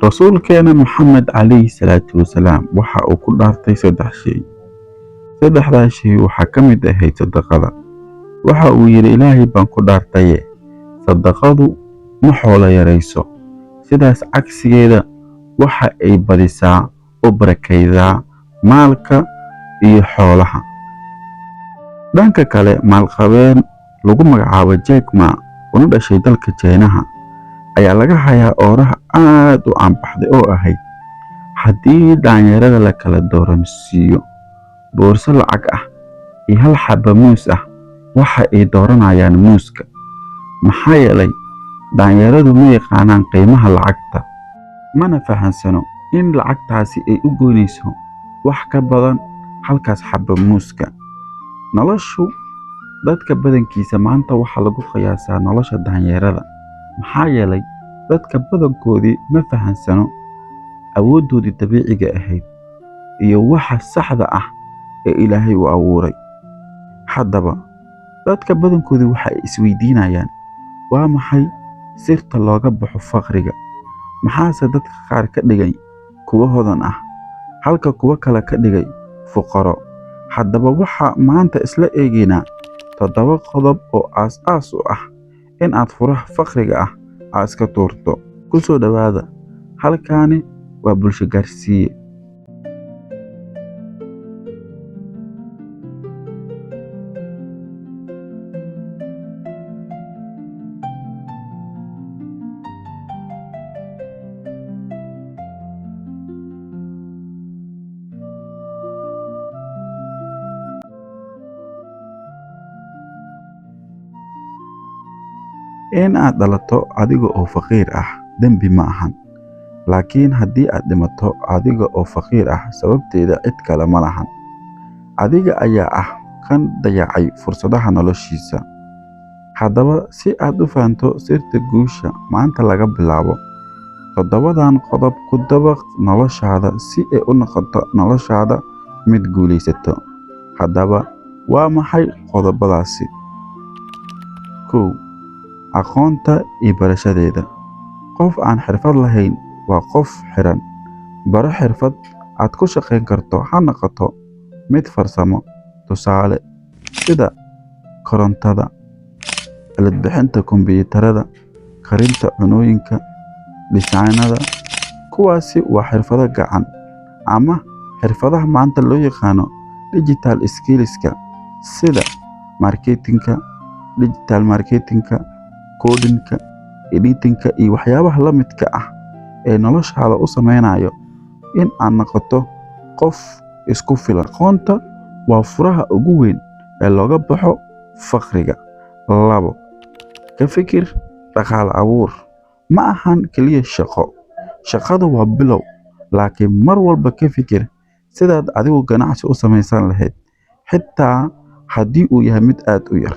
Rasuulkeena Maxamed calayhi salaatu wasalaam waxa uu ku dhaartay saddex shay. Saddexdaas shay waxaa ka mid ahayd sadaqada. Waxa uu yidhi, Ilaahay baan ku dhaartaye, sadaqadu ma xoolo yarayso. Sidaas cagsigeeda waxa ay badisaa oo barakaydaa maalka iyo xoolaha. Dhanka kale, maalqabeen lagu magacaabo Jack Ma, una dhashay dalka Shiinaha, ayaa laga hayaa oraah aad u caanbaxday oo ahayd: haddii daanyeerada la kala dooransiiyo boorso lacag ah iyo hal xabba muus ah, waxa ay dooranayaan muuska. Maxaa yeelay, daanyeeradu ma yaqaanaan qiimaha lacagta, mana fahansano in lacagtaasi ay u goynayso wax ka badan halkaas xabba muuska. Noloshu dadka badankiisa maanta waxaa lagu qiyaasaa nolosha daanyeerada. Maxaa yeelay, dadka badankoodii ma fahansano awooddoodii dabiiciga ahayd iyo waxa saxda ah ee Ilaahay u abuuray. Haddaba, dadka badankoodii waxa ay isweydiinayaan, waa maxay sirta looga baxo faqriga? Maxaase dadka qaar ka dhigay kuwo hodan ah, halka kuwo kale ka dhigay fuqaro? Haddaba, waxaa maanta isla eegaynaa 7 qodob oo aas-aas u ah in aad furaha faqriga ah aad iska tuurto. Ku soo dhawaada, halkaani waa Bulsho Gaarsiiye. In aad dhalato adiga oo faqiir ah dembi ma ahan, laakiin haddii aad dhimato adiga oo faqiir ah, sababteeda cid kale ma lahan. Adiga ayaa ah kan dayacay fursadaha noloshiisa. Haddaba, si aad u fahanto sirta guusha maanta laga bilaabo, 7 qodob ku dabaq noloshaada si ay u noqoto noloshaada mid guulaysato. Haddaba, waa maxay qodobadaasi? 1. Aqoonta iyo barashadeeda. Qof aan xirfad lahayn waa qof xiran. Baro xirfad aad ku shaqayn karto, ha noqoto mid farsamo, tusaale sida korontada, cilad bixinta kombiyuutarada, karinta cunooyinka, dhisaanada. Kuwaasi waa xirfado gacan ama xirfadaha maanta loo yaqaano digital skills-ka sida marketing-ka, digital marketing-ka, coding-ka, editing-ka iyo waxyaabaha la midka ah ee noloshaada u sameynayo in aad noqoto qof isku filan. Aqoonta waa furaha ugu weyn ee looga baxo faqriga. 2. Ka fikir dhaqaale abuur. Ma ahan kaliya shaqo. Shaqadu waa bilow, laakiin mar walba ka fikir sidaad adigu ganacsi u samaysan lahayd, xitaa haddii uu yahay mid aad u yar.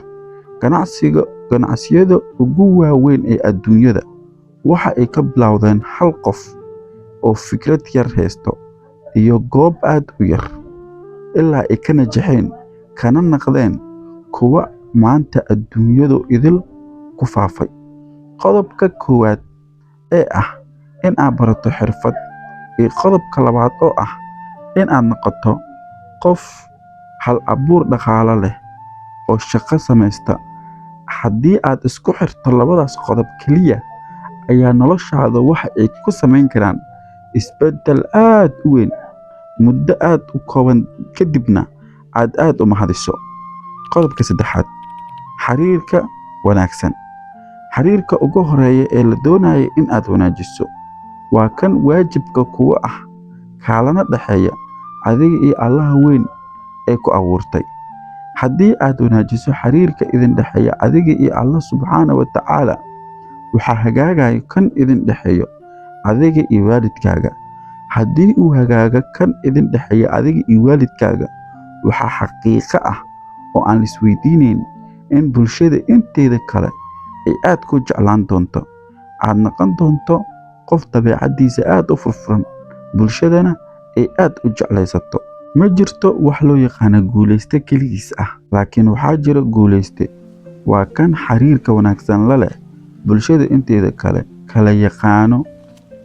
Ganacsiyada ugu waaweyn ee adduunyada waxa ay ka bilowdeen hal qof oo fikrad yar haysto iyo goob aad u yar, ilaa ay ka najaxeen kana naqdeen kuwa maanta adduunyadu idil ku faafay. Qodobka koowaad ee ah in aad barato xirfad iyo qodobka labaad oo ah in aad noqoto qof hal abuur dhaqaale leh oo shaqo samaysta. Haddii aad isku xirto labadaas qodob kaliya, ayaa noloshaada waxa ay ku samayn karaan isbeddel aad u weyn muddo aad u kooban, kadibna aad aad u mahadiso. Qodobka saddexaad, xiriirka wanaagsan. Xiriirka ugu horeeya ee la doonayo in aad wanaajiso waa kan waajibka kugu ah, kaalana dhexeeya adiga iyo Allaha weyn ee ku abuurtay. Haddii aad wanaajiso xiriirka idin dhexeeya adiga iyo Allah subxaana wa tacaala, waxaa hagaagaya kan idin dhexeeyo adiga iyo waalidkaaga. Haddii uu hagaaga kan idin dhexeeya adiga iyo waalidkaaga, waxaa xaqiiqo ah oo aan la isweydiinayn in bulshada inteeda kale ay aad ku jeclaan doonto. Aad noqon doonto qof dabeecaddiisa aad u furfuran, bulshadana ay aad u jeclaysato. Ma jirto wax loo yaqaano guulayste keligiis ah, laakiin waxaa jira guulayste waa kan xiriirka wanaagsan la leh bulshada inteeda kale, kala yaqaano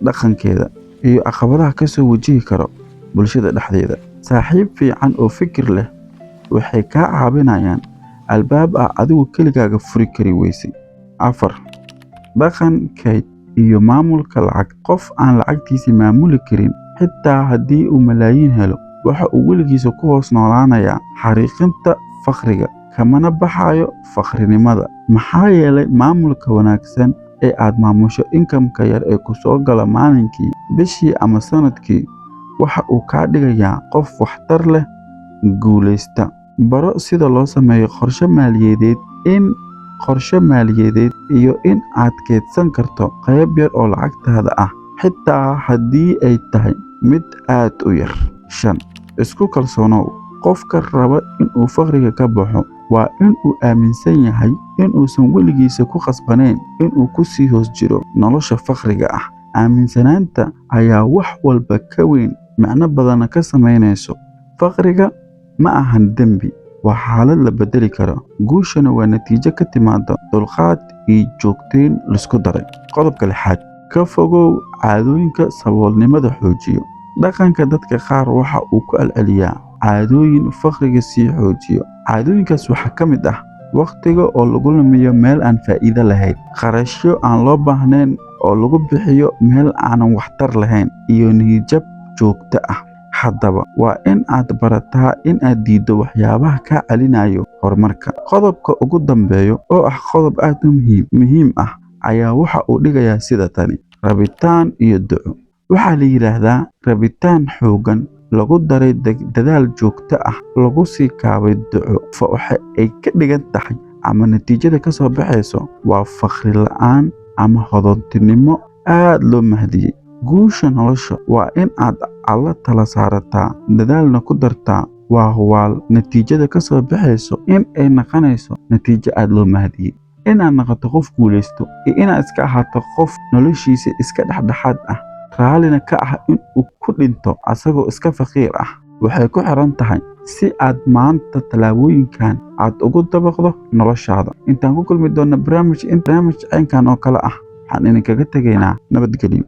Dhaqankeeda iyo caqabadaha ka soo wajihi karo bulshada dhexdeeda. Saaxiib fiican oo fikir leh waxay kaa caawinayaan albaab ah adigu keligaaga furi kari weysay. 4, dhaqan kayd iyo maamulka lacag. Qof aan lacagtiisa maamuli karin, xitaa haddii uu malaayiin helo, waxa uu weligiisa ku hoos noolaanayaa xariiqinta faqriga, kamana baxayo faqrinimada. Maxaa yeelay, maamulka wanaagsan ee aad maamusho income-ka yar ee ku soo gala maalinkii, bishii ama sanadkii waxa uu kaa dhigayaa qof waxtar leh, guuleysta. Baro sida loo sameeyo qorshe maaliyadeed iyo in aad kaydsan karto qayb yar oo lacagtaada ah, xitaa haddii ay tahay mid aad u yar. 5, isku kalsoonow. Qofka raba inuu faqriga ka baxo waa inuu aaminsan yahay inuusan weligiisa ku khasbanayn inuu ku sii hoos jiro nolosha faqriga ah. Aaminsanaanta ayaa wax walba ka weyn, macno badanna ka samaynayso. Faqriga ma ahan dembi, waa xaalad la bedeli karo. Guushana waa natiijo ka timaada dulqaad iyo joogteyn laisku daray. Qodobka lixaad, ka fogow caadooyinka saboolnimada xoojiyo. Dhaqanka dadka qaar waxa uu ku celceliyaa caadooyin faqriga sii xoojiyo. Caadooyinkaas waxaa ka mid ah waqtiga oo lagu lumiyo meel aan faa'iido lahayn, kharashyo aan loo baahnayn oo lagu bixiyo meel aanan waxtar lahayn, iyo niyad-jab joogto ah. Haddaba waa in aad barataa in aad diiddo waxyaabaha kaa celinayo horumarka. Qodobka ugu dambeeya, oo ah qodob aad u muhiim ah, ayaa waxa uu dhigayaa sida tani: rabitaan iyo duco. Waxaa la yidhaahdaa rabitaan xooggan lagu daray dadaal joogto ah lagu sii kaabay duco, waxa ay ka dhigan tahay ama natiijada ka soo baxayso waa faqri la'aan ama hodontinimo aad loo mahdiyey. Guusha nolosha waa in aad Alla tala saarataa, dadaalna ku dartaa. Waa hubaal natiijada ka soo baxayso in ay noqonayso natiijo aad loo mahdiyey. Inaad noqoto qof guulaysto iyo inaad iska ahaato qof noloshiisa iska dhexdhexaad ah, raallina ka ah in uu ku dhinto asagoo iska faqiir ah, waxay ku xiran tahay si aad maanta tallaabooyinkan aad ugu dabaqdo noloshaada. Intaan ku kulmi doonno barnaamij caynkan oo kale ah, waxaan idinkaga tegaynaa nabadgelyo.